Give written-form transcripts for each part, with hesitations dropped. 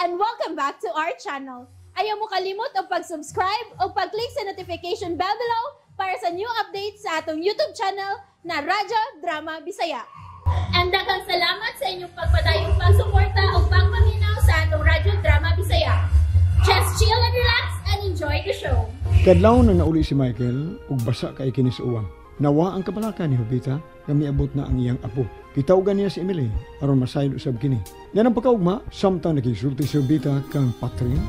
And welcome back to our channel. Ayaw mo kalimot og pag-subscribe o pag-click sa notification bell below para sa new updates sa atong YouTube channel na Radyo Drama Bisaya. And daghang salamat sa inyong pagpadayong pagsuporta o pagpaminaw sa atong Radyo Drama Bisaya. Just chill and relax and enjoy the show. Kadlaw na nauli si Michael ug basa kay kini sa uwang. Nawa ang kabalaka ni Jovita nga miabot na ang iyang apo. Gitawgan niya si Emily aron masayod usab kini. Yan ang pagkaugma, samtang nakisulti si Jovita kang Patring,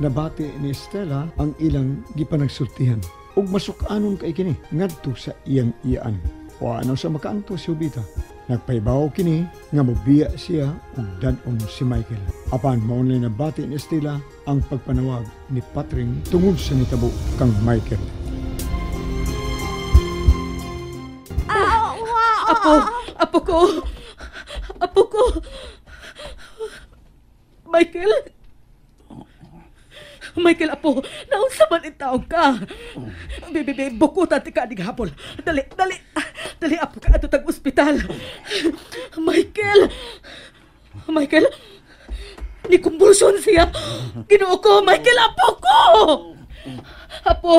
nabati ni Estela ang ilang gipanagsultihan. Ug masuk-anon kay kini ngadto sa iyang iyaan. Wa na sa makaanto si Jovita. Nagpaibaw kini nga mobiya siya ug dad-on si Michael. Apan mao na nabati ni Estela ang pagpanawag ni Patring tungod sa nitabo kang Michael. Apo, apo ko. Apo ko. Michael. Michael, apo, naunsa man intawon ka? Bebe, bebe, bukutan ti ka aning hapol. Dali, dali. Dali, apo ka ato tag ospital. Michael. Michael. Ni kumbulsyon siya. Ginoo ko, Michael, apo ko. Apo.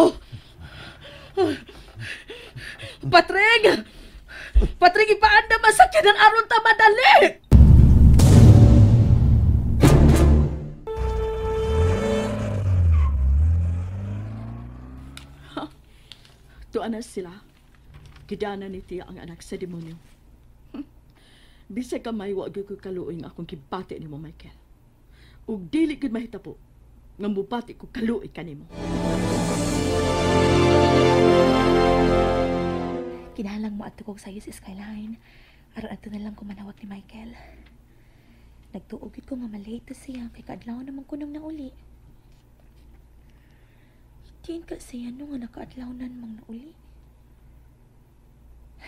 Patreng! Patreng, ipaanda masakyanan aron ta madali! Tuan na sila. Gidana ni Tia ang anak sa demonyo. Bisag kamay, wa gyud ko kaluoy nga akong gibati nimo, Michael. Ug dili gyud mahitabo nga mubati ko kaluoy kanimo. Kinahalang mo ato kog sayo sa Skyline. Aron ato na lang ko manawag ni Michael. Nagtuog gyud ko nga malate siya kay kaadlaw naman kunong na uli. Hitin ka siya no nga nakaadlawnan mang nauli.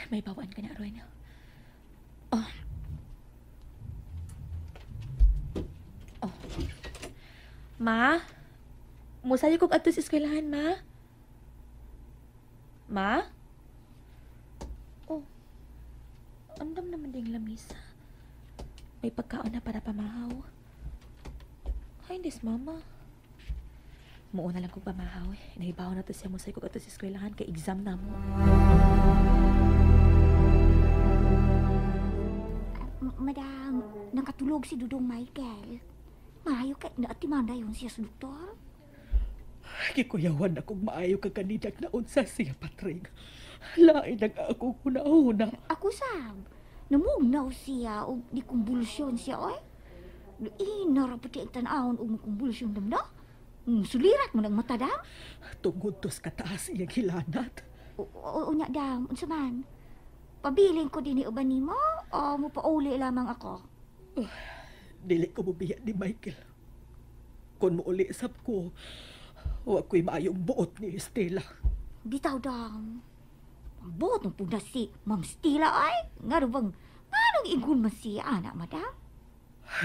May bawaan ka na, Arwen. Oh. Oh. Ma? Musayo kog ato sa eskwelahan, ma? Ma? Oh. Andam naman ding lamisa. May pagkaon na para pamahaw. Ay, this mama. Muuna lang kong pamahaw. Nahibaw na to siya musay kog ato sa eskwelahan kay exam na mo. Madam, nakatulog si Dudong Michael. Maayo kay naatiman na yun siya sa doktor. Gikuyawan akong maayo ka kaninag naunsa siya, Patring. Lain ang akong huna-huna. Ako sab, namugnaw siya o di kumbulsyon siya, oy. Inara pati ang tanahon o kumbulsyon damda. Sulirat mo ng mata, dam. Tungod tos kataas iyang hilanat. O nya, dam, unsa man. Pabiling ko din uban nimo o mupauli lamang ako? Oh, dili ko mubiya ni Michael. Kung muuli sab ko, wa ko'y maayong buot ni Estela. Bitaw, dam. Ang buot ng puna si Ma'am Stella ay. Ngano bang, nganong ingon man siya, anak, madam?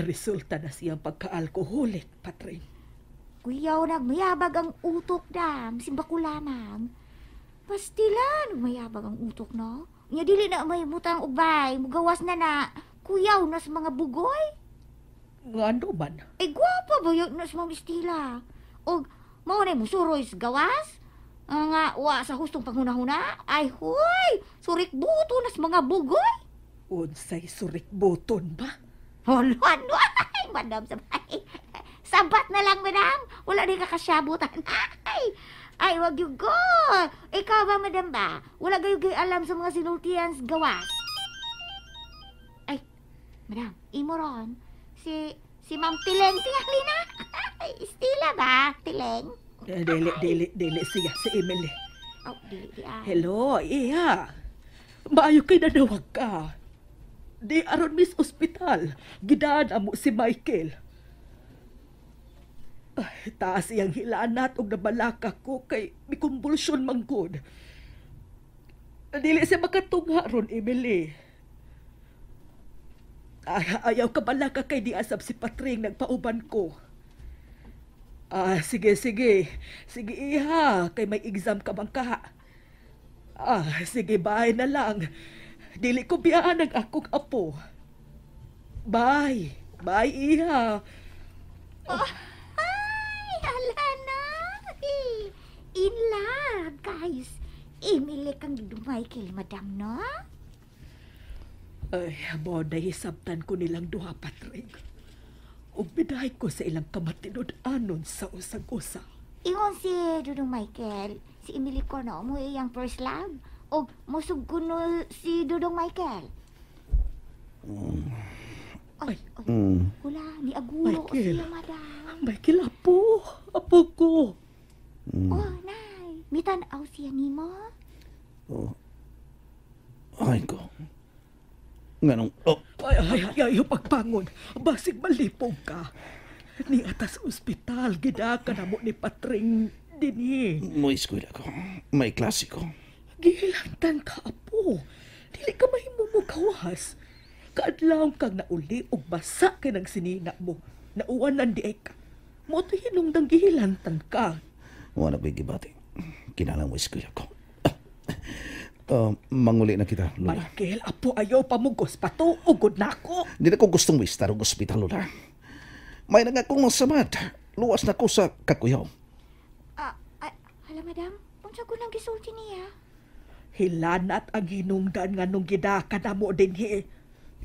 Resulta na siyang pagka-alkoholik, Patring. Kuyaw nagmayabag ang utok, dam. Simba ko lamang. Pastila, nagmayabag ang utok, no? Nya dili na may butang ubay, mugawas na na, kuyaw na sa mga bugoy. Ngano man? Eh, gwapa ba yun na sa mga Estela? O, mao na musuroy sa gawas? Nga, wa sa hustong panghuna-huna? Ay, huy! Surik buto na sa mga bugoy. Unsay surik buton ba? Hala, ano? Ay, madam, sabay. Sabat na lang, madam. Wala din kakasyabutan. Ay! Ay, wag you go. Ikaw ba, madam ba? Wala kayo kayo alam sa mga sinultian sa gawas. Ay, madam, imo ron. Si Ma'am Tileng, tingali na. Estela ba, Tileng? Dili, dili, dili siya, si Emily. Oh, dili, di ah. Hello, iya. Maayo kay nanawag ka. Di aron miss ospital. Gidaan amo si Michael. Ay, taas iyang hilanat og nabalaka ko kay mikumbulsyon manggod. Dili siya makatungha ron, Emily. Ay, ayaw ka balaka kay di asab si Patring nagpauban ko. Ah, sige, sige. Sige, iha, kay may exam ka bang kaha. Ah, sige, bye na lang. Dili ko biyaan ang akong apo. Bye. Bye, iha. Oh, ay, hala na. In love, guys. Emily kang Michael, madam, no? Ay, mo nahisabtan ko nilang duha, Patring. Ug bidahay ko sa ilang kamatinud-anon sa usag-usa. Ingon si Dudong Michael, si Emily ko no, mo iyang first love. O musug ko no si Dudong Michael. Ay, ay, wala, ni Agulo ko Michael. siya, madam. Michael, apo. Apo ko. Oh, nay, mitan-aw siya nimo. Oh. Ay ko. Nganong, oh, Ay, ay, ay, ay, pagbangon. Basig malipong ka. Ni atas ospital, gidaka na mo ni Patring dinhi. Mo eskwela ko. May klase ko. Gihilantan ka, apo. Dili ka mahimo mo kawas. Kaadlaw kang nauli og basa kay nang sinina mo. Nauwanan di ay ka. Mo to hinungdang gihilantan ka. Wala ko'y gibati. Kinahanglan mo eskwela ko. Manguli na kita, Lola. Michael, apo, ayaw pamugos. Patuugod na ako. Hindi na ko gustong wistar og ospital, Lola. May na nga akong masamad. Luwas na ko sa kakuyaw. Ah, ay, hala, madam, unsa ko nang gisulti niya? Hilanat ang hinungdan nga nung gidaka na mo dinhi.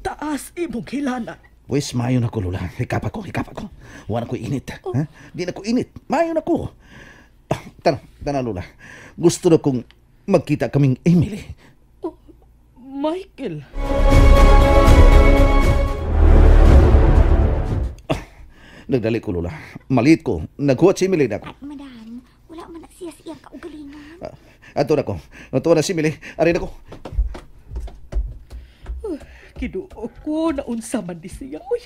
Taas imong hilanat. Pwes, maayo na ko, Lola. Hikap ako, hikap ako. Wala ko init. Ha? Di na ko init. Maayo na ko. Ah, tara, tara, Lola. Gusto na kong magkita kaming Emily. Oh, Michael. Nagdali ko, Lola. Maliit ko. Naghuwat si Emily na ako. Ay, madam, wala man na siya sa iyang kaugalingan. Ah, ato na ko. Ato na si Emily. Arin ako. Kinuo ko na unsa man di siya. Uy,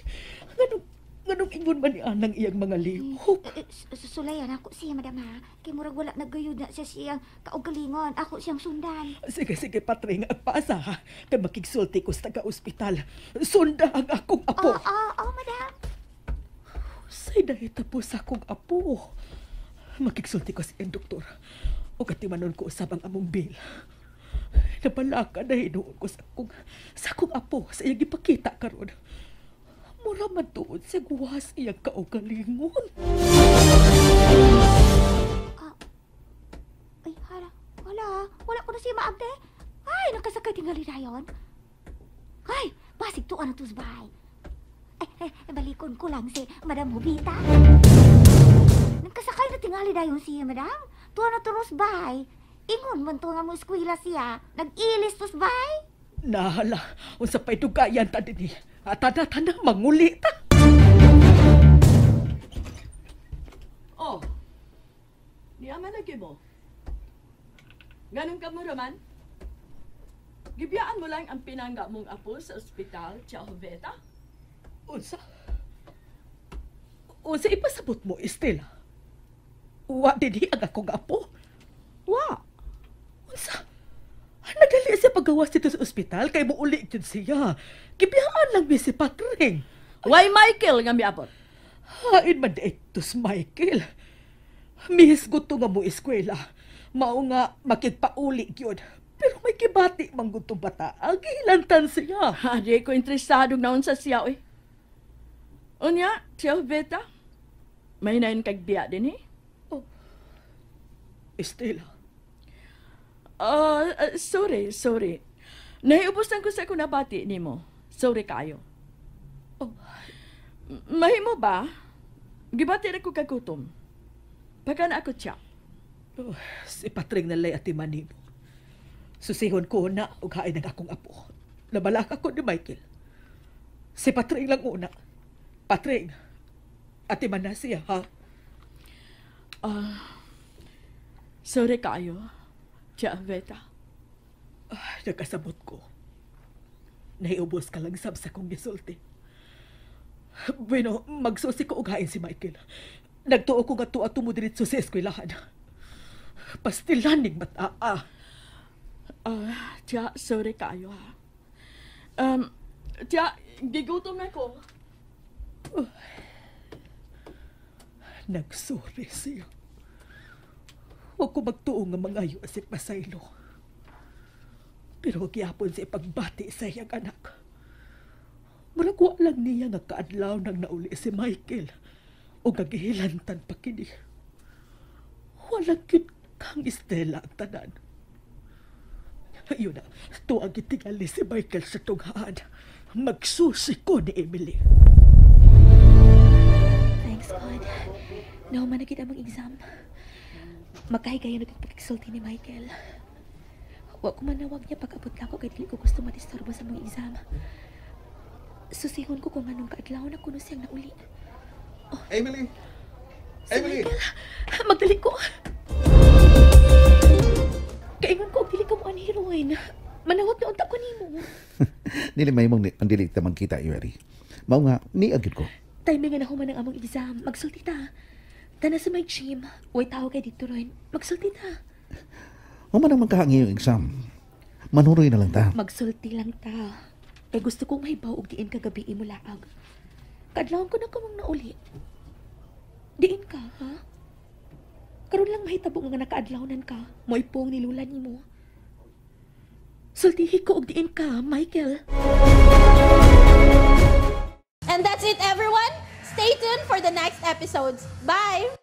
nganong ingon man ni anang iyang mga lihok. Eh, Sulayan ako siya, madam, ha? Kay murag wala nagayud na siya siyang kaugalingon. Ako siyang sundan. Sige, sige, Patring, at paasa ha. Kay makigsulti ko sa taga-ospital. Sunda ang akong apo. Oo, oh, oh, madam. Say nahitabo sa akong apo. Makigsulti ko sa iyang doktor. O katimanon ko usab ang among bill. Nabalaka na hinuon ko sa akong apo sa iyang ipakita karon. Mura man tuod sa guwas iyang kaugalingon. Ay, hala. Wala. Wala ko na siya maabte. Ay, nakasakay tingali dayon. Ay, basig tuan na tusbay. Ay, ay, balikon ko lang si Madam Jovita. Nagkasakay na tingali dayon siya, Madam. Tuan na turus bay. Ingon man to nga mo eskwela siya. Nag-ilis tusbay. Nahala, unsa pa'y dugayan ta dinhi. Tana, tana, manguli ta. Oh. Niya man lagi mo. Ganun ka mo raman? Gibiyaan mo lang ang pinangga mong apo sa ospital, Tia Joveta? Unsa? Unsa ipasabot mo, Estela? Wa dinhi ang akong apo. Wa. Unsa? Nagali siya paggawas dito sa ospital kay muuli jud siya. Gibiyaan lang mi si Patring. Why Michael nga miabot? Hain man di tos Michael. Mihisgot to nga mo eskwela. Mao nga makigpauli gyud. Pero may kibati man gud tong bata. Ang gihilantan siya. Ha, di ko interesado naon sa siya, oy. Unya, Tia Joveta, may nain kag biya din eh. Oh. Estela. Sorry, sorry. Nahiubusan ko sa kunabati nimo. Sorry kayo. Oh. Mahimo ba? Gibati na ko kagutom. Pagka na ako siya. Oh, si Patring na lay ati manimo. Susihon ko na og hain ang akong apo. Nabalaka ko ni Michael. Si Patring lang una. Patring, ati man na siya, ha? Sorry kayo, Tia Veta. Nagkasabot ko. Nahiubos ka lang sab sa kong gisulti. Bueno, magsusi ko og hain si Michael. Nagtuo ko nga tuwa tumudiritso sa eskwelahan. Pastilan ning mataa. Tia, sorry kayo, ha. Tia, gigutom na ko. Oh. Nagsuri siya. Huwag ko magtuo nga mangayo si Pasaylo. Pero gyapon sa ipagbati sa iyang anak. Murag wa lang niya nga kaadlaw nang nauli si Michael. O gagihilantan pa kini. Wala gyud kang Estela ang tanan. Ayun na, tuwag itingali si Michael sa tunghaan. Magsusi ko ni Emily. Thanks God. Nahuman na kita mag-exam. Magkahigayon na pagkiksulti ni Michael. Wa ko manawag niya pag-abot lang ko kay dili ko gusto madisturbo sa mga exam. Susihon ko kung anong kaadlaw na kuno siyang nauli. Emily! Si Emily! Michael, magdali ko. Kaingon ko og dili ka mo an heroin. Manawag na unta ko nimo. Dili may mong ang dili ta magkita, Yuri. Mao nga, ni agad ko. Timing nga nahuman ang among exam. Magsulti ta. Tana sa may gym. Way tao kay dito ron. Magsulti ta. Human ang magkahangi yung exam. Manuroy na lang ta. Magsulti lang ta. Kay gusto kong mahibaw og diin kagabi imo laag. Kadlawon ko na kamong nauli. Diin ka, ha? Karon lang mahitabo nga nakaadlawnan ka. Mo'y pong nilula nimo. Sultihi ko og diin ka, Michael. And that's it, everyone. Stay tuned for the next episodes. Bye!